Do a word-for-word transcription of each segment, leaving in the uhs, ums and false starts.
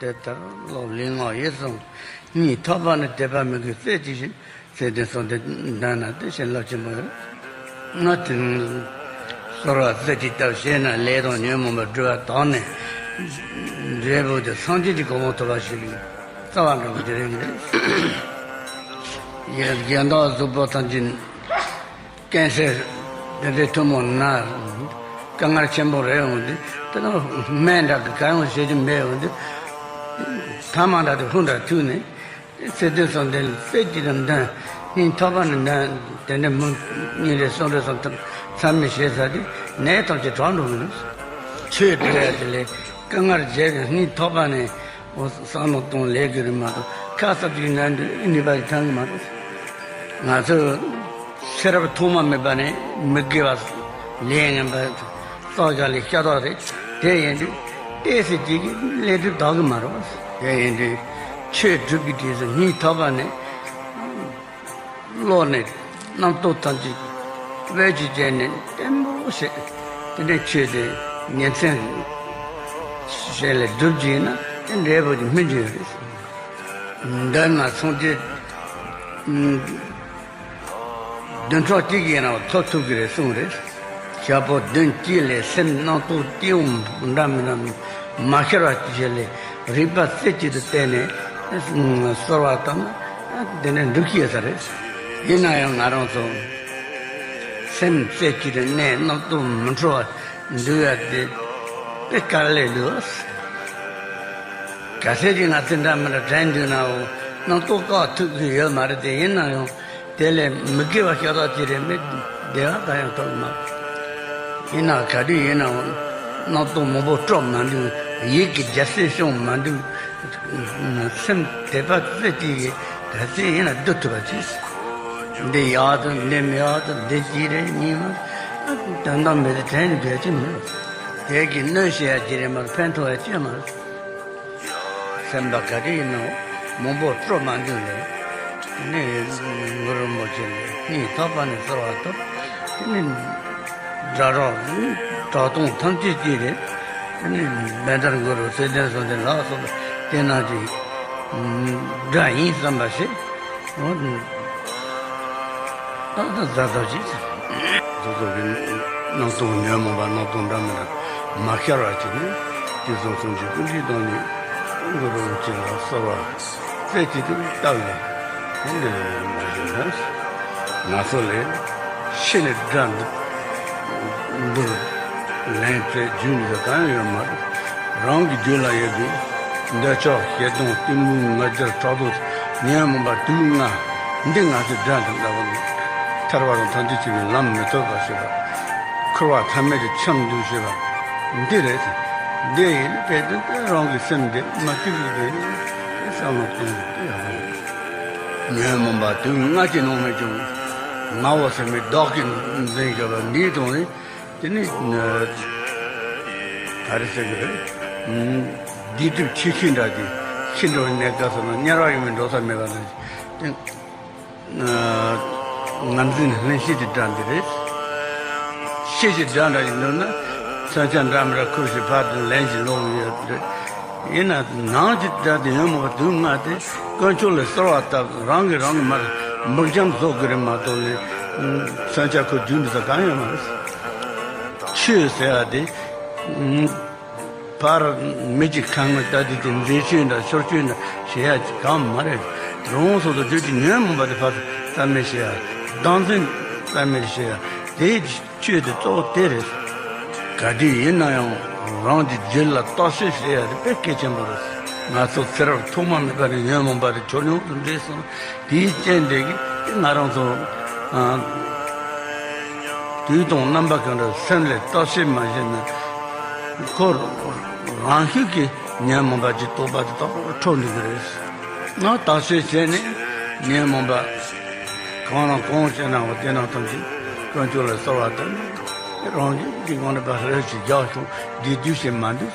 དེ་ལྟར་ཀློག་ལེན་ངག་ཡིད་གསུམ་གཉིས་ཐོབ་པ་ནི། དད་པ་མོས་གུས་རྩེ་གཅིག་བཞིན། ཚེ་འདི་གསོན་དུ་འདོད་ན་དེ་བཞིན་བསླབ་ཆེན་པོ་ཡིན། ང་དེ་གསོལ་བ་རྩེ་གཅིག་བཏབ་བྱས་ན་ལས་དང་ཉོན་མོངས་པའི་སྒྲིབ་པ་དག་ནས་འབྲས་བུ་དེ་སངས་རྒྱས་ཀྱི་གོ་འཕང་ཐོབ་པ་ཞིག་རྩ་བ་འགྲུབ་པ་དེ་རེད། ཡང་རྒན་དར་གཟུགས་པོ་ཐམས་ཅད། ཀན་སར་དེ་འདྲའི་ཐུན་མོང་ན་དཀའ་ངལ་ཆེན་པོ་རེད། འོང་དུས་དེ་ན་སྨན་འདྲ་གི་ག་ཡང་བྱེད་རྒྱུ་མེད། འོང་དུས་ཐ་མག་འདྲ་དེ་ཧུན་འདྲ་ཐུག་ནས་ཚེ་འདི་གསོན་དུ་རྩེ་གཅིག་ཏུ་འདོད། སྙིང་ཐག་པ་ནས་འདོད། དེ་འདྲའི་མི་གཉིས་རེ་གསུམ་རེ་སོང་ཐུབ་ཚར་མི་བྱེད་ས་དེ་ནད་ཐམས་ཅད་དྲག་འགྲོ་གི་རེད། ཆོས་སྒྲུབ་ཡ་དེ་ལས་དཀའ་ངལ་བརྒྱབ་ཀྱང་སྙིང་ཐག་པ་ནས། འོ་བསམ་བློ་གཏོང་ལས་དགོས་རེད་མ་གཏོགས་ཁ་གསབ་ཅིག་ན་འདི་ནུས་པ་ཞིག་ཐོན་གི་མ་རེད། ང་ཚོས་ཚེ་རབས་ཐོག་མ་མེད་པ་ནས་མི་དགེ་བ་ལས་ངན་པ་བསགས་བཞག་ལས་ཤ་སྟག་རེད། དེ་ཡིན་དུས་ཏོག་ཙམ་ཅིག་གིས་ལས་སྒྲིབ་དག་གི་མ་རེད། དེ་ཡིན་དུས་ཆོས་སྒྲུབ་ཀྱི་དུས་སུ་སྙིང་ཐག་པ་ནས། བློ་ནས་རྣམ་རྟོག་ཐམས་ཅད་བེད་སྤྱོད་བྱས་ནས་བརྟན་པོ་བྱས། དེ་ནས་ཆོས་དེ་ཉིན་མཚན་གཞན་ལས་སྒྲུབ་ཀྱི་ཡིན་ན་དེ་འབྲས་བུ་དེ་སྨིན་གྱི་ཡོད་རེད། འདི་ན་སངས་རྒྱས་བདུན་ཕྲག་གཅིག་ཡིན་རུང་ཐོབ་ཐུབ་ཀྱི་རེད་གསུངས་རེད། ཞག་པོ་བདུན་གཅིག་ལས་སེམས་རྣམ་རྟོག་སྐྱེ་བོ་འདྲ་མི་འདྲ་མ་ཤར་བ་ཅིག་ལས་རིག་པ་རྩེ་གཅིག་ཏུ་བལྟས་ནས་གསོལ་བ་བཏབ་ན་དེ་ནས་འགྲུབ་ཀྱི་ཡོད་ས་རེད། ཡིན་ན་ཡང་ང་རང་ཚོ་སེམས་རྩེ་གཅིག་ཏུ་གནས། རྣམ་རྟོག་མི་འཕྲོ་བ་འདུལ་ཡ་དེ་དཔེ་དཀའ་ལས་འདུག། གལ་སྲིད་ཀྱི་ང་ཚོ་འདྲ་མི་འདྲ་དྲན་འདུག་ནའང་རྣམ་རྟོག་བཀག་ཐུབ་ཀྱི་ཡོད་མ་རེད་དེ། ཡིན་ན་ཡང་དེ་ལས་མི་དགེ་བ་ཤ་སྟག་ཅིག་རེད་མེད་བདེ་བ་གང་ཡང་ཐོབ་མ། ཡིན་ན་ག་དུས་ཡིན་ནའང་རྣམ་རྟོག་མང་པོ་སྤྲོ་མ་འདུག། ཡིད་ཀྱི་རྒྱལ་སྲིད་སྐྱོང་མ་འདུག། སེམས་དད་པ་རྩེ་གཅིག་གིས་ག་ཚོད་ཡིན་ན་བསྡུ་ཐུབ་པ་ཅིག། འདི་ཡག་དང་འདི་མི་ཡག་དང་འདི་ཅི་རེད་གཉིས་མ་དོན་དག་མེད་དེ་དྲན་འདོད་ཀྱི་མེད། དེ་གི་གནོད་བྱེད་ཡ་ཅི་རེད་མ་རེད། ཕན་ཐོགས་ཡ་ཅི་མ་རེད། སེམས་པ་ག་དུས་ཡིན་ནའང་མང་པོ་སྤྲོ་མ་འདུག་ནས་ནི་གུ་རུ་རིན་པོ་ཆེ་ནས་སྙིང་ཐག་པ་ནས་གསོལ་བ་བཏབ། དེ་ནི་སྒྲ་རོག་གྲགས་སྟོང་ཐམས་ཅད་ཀྱི་རེད། དེ་ནི་བན་དར་གུ་རུ་ཚེ་བརྟན་གསུམ་ལྡན་ལ་སོགས་པ་དེ་རྣམས་ཀྱི་སྒྲ་ཡིན་བསམ་པ་ཞིག། འོ། ཏག་ཏག་ཛ་ཛ་ཅིག། སོ་སོ་གི་རྣམ་རྟོག་ཉོན་མོངས་པ་རྣམ་རྟོག་འདྲ་མི་འདྲ་མ་ཤར་བ་ཅིག་ནི་དུས་གསུམ་གསུམ་གྱི་ཀུན་འདུས་དང་ནི་གུ་རུ་རིན་པོ་ཆེ་ལ་གསོལ་བ་རྩེ་གཅིག་ཏུ་བཏབ་ནས་འདི་ལ་མ་ཞུགས་ན། ང་ཚོ་ལས་ཤི་ནས་དགྲ་འདུལ་ལེན་ཚེ་རྒྱུ་འདི་གང་ཡང་ཡོད་མ་རེད། རང་གི་རྒྱུད་ལ་ཡོད་པའི་འདོད་ཆགས་ཞེ་སྡང་གཏི་མུག་ང་རྒྱལ་ཕྲག་དོག་ཉོན་མོངས་པ་དུག་ལྔ་འདི་ང་ཚོའི་དགྲ་དང་འདྲ་བ་ནི་ཐར་པ་དང་ཐམས་ཅད་མཁྱེན་པའི་ལམ་མི་ཐོབ་པ་ཞིག་ལ་འཁོར་བ་མཐའ་མེད་དུ་འཁྱམས་འདུག་ཞེས་པ་འདི་རེད། འདི་ཡིན་དེ་དོན་དེ་རང་གི་སེམས་འདི་མ་བཅོས་པའི་དོན་ནི་བསམ་བློ་གཏོང་དགོས་ཀྱི་ཡོད་རེད། ཉོན་མོངས་པ་དུག་ལྔ་གྱིས་ནང་མི་འཇོམས། ངའོ་ཟེར་མི་བདག་གིས་འཛིན་བཞག་པ་འདིའི་དོན་ནི། དེ་ནི་ག་རེ་ཟེར་གི་རེད། སྡིག་སྒྲིབ་ཆེ་ཤོས་འདྲ་དེ་ཤི་འགྲོ་བའི་གནས་སྐབས་སུ་ན་དམྱལ་བ་ཡོང་བའི་འགྲོ་ས་མེད་པ་ན། དེ་ངར་འཛིན་ལྷན་སྐྱེས་ཀྱི་དགྲ་འདི་རེད། ཤེས་ཀྱི་དགྲ་འདྲ་ཞིག་འདུག་ན་མཚོན་ཆ་འདྲ་མི་འདྲ་ཁུར་ཞིག་ཕར་དང་ལན་ཞིག་ལོག་ཡོད་རེད། ཡིན་ན་ནང་གི་དགྲ་དེ་ཡོན་མོངས་པ་དུག་ལྔ་དེ་དཀོན་མཆོག་ལ་གསོལ་བ་བཏབ། རང་གིས་རང་གི་མར་འབུག་འཇམ་བཟོ་དགོས་རེད་མ་གཏོགས་ལས་མཚོན་ཆ་ཁུར་རྒྱུག་འདི་ཚོ་གང་ཡོད་མ་རེད། ཆོས་ཟེར་ཡ་དེ་ཕར་མི་གཅིག་ཁ་ངོ་ལྟ་དུས་དེ་འཛིན་ཆོས་འདྲ་ཤོར་ཆོས་འདྲ་བྱེད་ཡ་གང་མ་རེད། རང་སོ་སོ་རྒྱུད་ཀྱི་ཉོན་མོངས་པ་དེ་ཕར་རྩ་མེད་བྱེད་ཡ། བདག་འཛིན་རྩ་མེད་བྱེད་ཡ་དེ། ཆོས་དེ་གཙོ་བོ་དེ་རེད། ག་དུས་ཡིན་ན་ཡང་རང་གི་རྒྱུད་ལ་བརྟག་དཔྱད་བྱེད་ཡ་དེ་དཔེ་གལ་ཆེན་པོ་རེད། ང་ཚོ་ཚེ་རབས་ཐོག་མ་མེད་པ་ནས་ཉོན་མོངས་པ་དེ་ཁྱོན་ཡོངས་སུ་འདྲེས་སོང་། དེའི་རྐྱེན་དེ་གིས་ང་རང་ཚོ་ཨ་དུས་དང་རྣམ་པ་གང་འདྲ་སེམས་ལ་བརྟག་དཔྱད་མ་བྱས་ན་ཁོ་རང་ཤུགས་ཀྱིས་ཉོན་མོངས་པ་ཀྱི་རྟོག་པ་དེ་ཏག་ཏག་འཕྲོ་འདུག་གི་རེད། ང་བརྟག་དཔྱད་བྱས་ནས་ཉོན་མོངས་པ། གང་ལ་གང་བྱས་ནའང་དེ་རྣམས་ཐམས་ཅད་དཀོན་མཆོག་ལ་གསོལ་བ་བཏབ་ནས་རང་བཞིན་གྱིས་ངོ་ནས་ཕར་རེ་ཞིག་རྒྱག་བྱུང་། བདེ་སྡུག་ཞིག་མ་འདུག།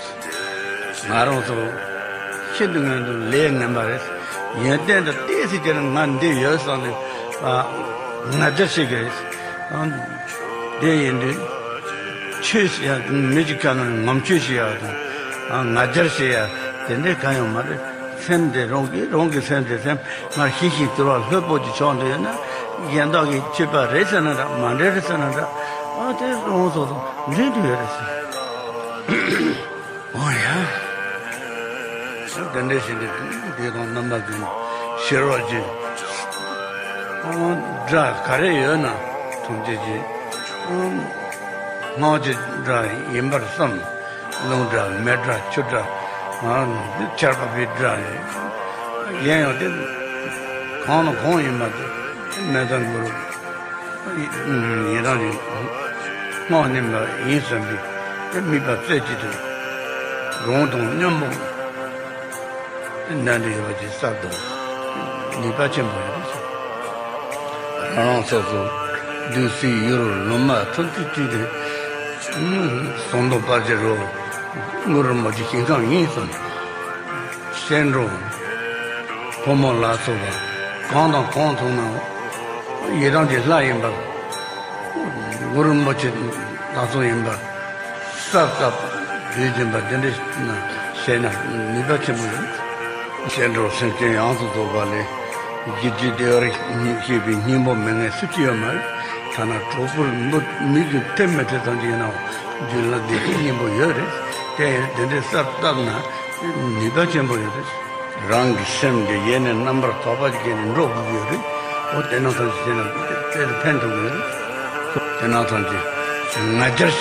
ང་རང་ཚོ་ཤིན་ཏུ་ངན་དུ་ལས་ངན་པ་རེད། ཡོན་ཏན་དུ་ཏོག་ཙམ་ཀྱང་ང་འདི་ཡོད་བསམ་ནས་ང་རྒྱལ་བྱེད་ཀྱི་རེད། དེ་ཡིན་དུས་ཆོས་ཤིག་ཡ་མི་གཅིག་ཁ་ནང་ངོམ་ཆོས་ཤིག་ཡ་དང་ང་རྒྱལ་བྱེད་ཡ། དེ་འདྲའི་གང་ཡང་མ་རེད། སེམས་དེ་རང་གི་རང་གི་སེམས་དེ་སེམས་མ་ཞི་ཞིང་དུལ་བ་ལྷོད་པོ་ཅིག་ཆགས་འདུག་ཡོད་ན། གཞན་དག་གི་སྤྱོད་པ་རེད་ཟེར་ན་འདྲ་མ་འདྲ་རེད་ཟེར་ན་འདྲ། ཨ་དེ་རང་སོ་སོ་འདྲེན་དུ་ཡོད་རེད་ཟེར། འོ་ཡ། དེ་འདྲའི་ཞིག་འདི་དེ་དང་རྣམ་པ་ཀུན་ཤེས་རོགས་ཀྱི། སྒྲ་ག་རེ་ཡོད་ན་ཐམས་ཅད་ཀྱི་སྔགས་ཀྱི་སྒྲ་ཡིན་པར་བསམ། རླུང་སྒྲ་མེ་སྒྲ་ཆུ་སྒྲ་ཆར་པ་བའི་སྒྲ་ཡིན། གཞན་ཡང་དེ་གང་ན་གང་ཡིན་པ་དེ་མེ་བཙའ་འགུལ། ཡི་དམ་གྱི་སྔགས་ཉན་པ་ཡིན་བསམ་པའི་དམིགས་པ་རྩེ་གཅིག་ཏུ་རང་དང་མཉམ་པོ་གནད་དུ་ཡོད་པ་ཅིག་གསར་དུ་ནུས་པ་ཆེན་པོ་ཡོད་པས། རང་རང་སོ་སོ་བདུད་རྩི་ཡུལ་ལུང་མ་ཐམས་ཅད་ཀྱི་ཟངས་མདོག་དཔལ་གྱི་རི་བོ་གུ་རུ་རིན་པོ་ཆེ་ཞིང་ཁམས་ཡིན་བསམ། སྐྱེ་འགྲོ་ཕོ་མོ་ལ་སོགས་པ་གང་དང་གང་མཐོང་ན་ཡི་དམ་གྱི་ལྷ་ཡིན་པར། གུ་རུ་རིན་པོ་ཆེ་ལ་སོགས་ཡིན་པར་གསལ་བཏབ་བརྗོད་བཞིན་པ་འདི་འདྲ་ན་བཤད་ན་ནུས་པ་ཆེན་པོ་ཡོད། སྐྱེ་འགྲོ་སེམས་ཅན་ཡོངས་སུ་རྫོགས་པ་ལས་བསྒྱུར་བཅོས་བདེ་བར་གཤེགས་པའི་སྙིང་པོ་མི་ངན་སུ་གཅིག་ཡོད་མ་རེད། ཐ་ན་གྲོགས་པོར་མི་མི་གི་ཐེ་མི་ཐེ་ཙམ་གྱི་ཡིན་ནའང་རྒྱུད་ལ་བདེ་སྐྱིད་སྙིང་པོ་ཡོད་རེད། དེ་ཡང་དེ་འདྲའི་གསལ་བཏབ་ན་ནུས་པ་ཆེན་པོ་ཡོད་རེད། རང་གི་སེམས་དེ་ཡེ་ནས་རྣམ་པར་དག་པ་ཅིག་གིས་ནི་འགྲོ་དགོས་ཀྱི་ཡོད་རེད། འོ་དེ་ནང་ཐམས་ཅད་བྱས་ན་དཔེ་དེ་ཕན་ཐོགས་ཀྱི་ཡོད་རེད། དེ་ནང་ཐམས་ཅད་ང་རྒྱལ་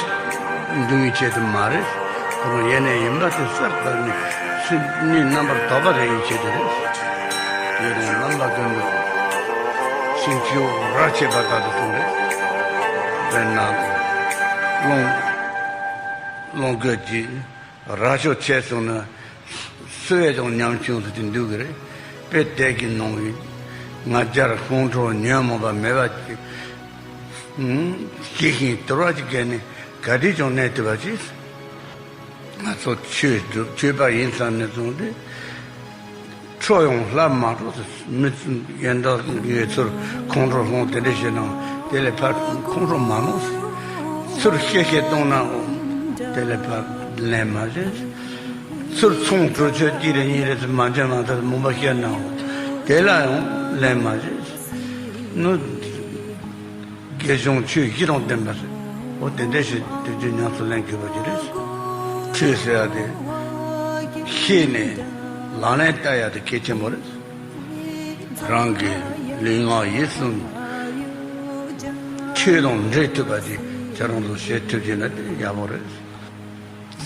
འབྱུང་བའི་ཆེད་དུ་མ་རེད། ཁོ་རང་ཡེ་ནས་ཡིན་པ་དེ་གསལ་བཏབ་ནས་སེམས་ནི་རྣམ་པར་དག་པ་རེ་ཡི་ཆེད་དུ་རེད། ཡོད་དང་རྣམ་པ་ཀུན་ཏུ་ཤིང་ཁྱེའུ་རྭ་ཆད་པ་ལྟར་དུ་གསུངས་རེད། དཔེར་ན་རླུང་རླུང་རྒོད་ཀྱིས་རྭ་ཅོ་ཆད་སོང་ན། སུ་བས་ཀྱང་ཉམ་ཆུང་དུ་དེ་འདུག་གི་རེད། དཔེ་དེབ་ཀྱི་ནང་གི་ང་རྒྱལ་ཁོང་ཁྲོ་ཉོན་མོངས་པ་མེད་པ་ཅིག་ཞི་ཞིང་དུལ་བ་ཅིག་གས་ནས་ག་དུས་ཀྱང་གནས་ཐུབ་པ་ཅིག་ང་ཚོ་ཆོས་སྒྲུབ་ཆོས་པ་ཡིན་ཙམ་ནས་བཟུང་སྟེ། ཁྲོ་ཡང་ལྷ་མ་གྲོགས་སུ་མི་ཡོན་བདག་ཡོད་ཚུལ་ཁོང་ཁྲོ་སློང་དེ་འདྲ་བྱེད་ནའང་དེ་ལས་ཕར་ཁོང་ཁྲོ་མ་ལངས། ཚུར་གཤེ་གཤེ་གཏོང་ནའང་དེ་ལས་ཕར་ལན་མ་བྱེད། ཚུར་ཚོང་གྲོལ་ཆོད་གཅིག་རེ་གཉིས་རེ་ཚུར་མ་འཇོན་མ་ཐག་མུན་པ་བཤད་ནའང་དེ་ལ་ཡང་ལན་མ་བྱེད། ནུ། དགེ་སྦྱོང་ཆོས་བཞི་དང་ལྡན་པ་རེད། འོ་དེ་འདྲ་ཞིག་དེ་རྒྱུ་ཉམས་སུ་ལེན་དགོས་པ་ཅིག་རེད། ཆོས་ཟེར་ཡ་དེ་ཤེས་ནས་ལག་ལེན་བསྟར་ཡ་དེ་གལ་ཆེན་པོ་རེད། རང་གི་ལུས་ངག་ཡིད་གསུམ་ཆོས་དང་འདྲེས་ཐུབ་པ་ཅིག་ཁྱེད་རང་ཚོ་བྱེད་ཐུབ་ཀྱི་ན་དེ་ཡག་པོ་རེད།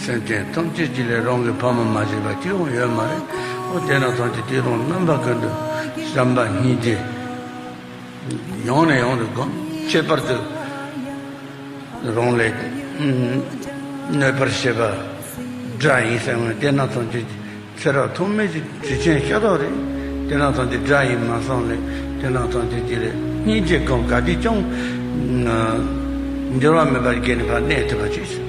སེམས་ཅན་ཐམས་ཅད་ཀྱི་ལས་རང་གི་ཕ་མ་མ་བྱས་པ་གཅིག་ཡང་ཡོད་མ་རེད། འོ་དེ་ན་ཐམས་ཅད་དེ་རང་རྣམ་པ་ཀུན་ཏུ་བྱམས་པ་སྙིང་རྗེ། ཡང་ནས་ཡང་དུ་སྒོམ། ཁྱད་པར་དུ་རང་ལས་གནོད་པར་བྱེད་པ་དགྲ་ཡིན་ཟེར་བ་དེ་ན་ཐམས་ཅད་ཚེ་རབས་ཐོག་མེད་ཀྱི་དྲི་ཆེན་ཤ་སྟག་རེད། དེ་ན་ཐམས་ཅད་དགྲ་ཡིན་མ་བསམ་ལས་དེ་ན་ཐམས་ཅད་ཀྱི་ལས་སྙིང་རྗེ་སྒོམ་ག་དུས་ཀྱང་འགྱུར་བ་མེད་པར་དགེ་ནི་ཕར་གནས་ཐུབ་པ་ཅིག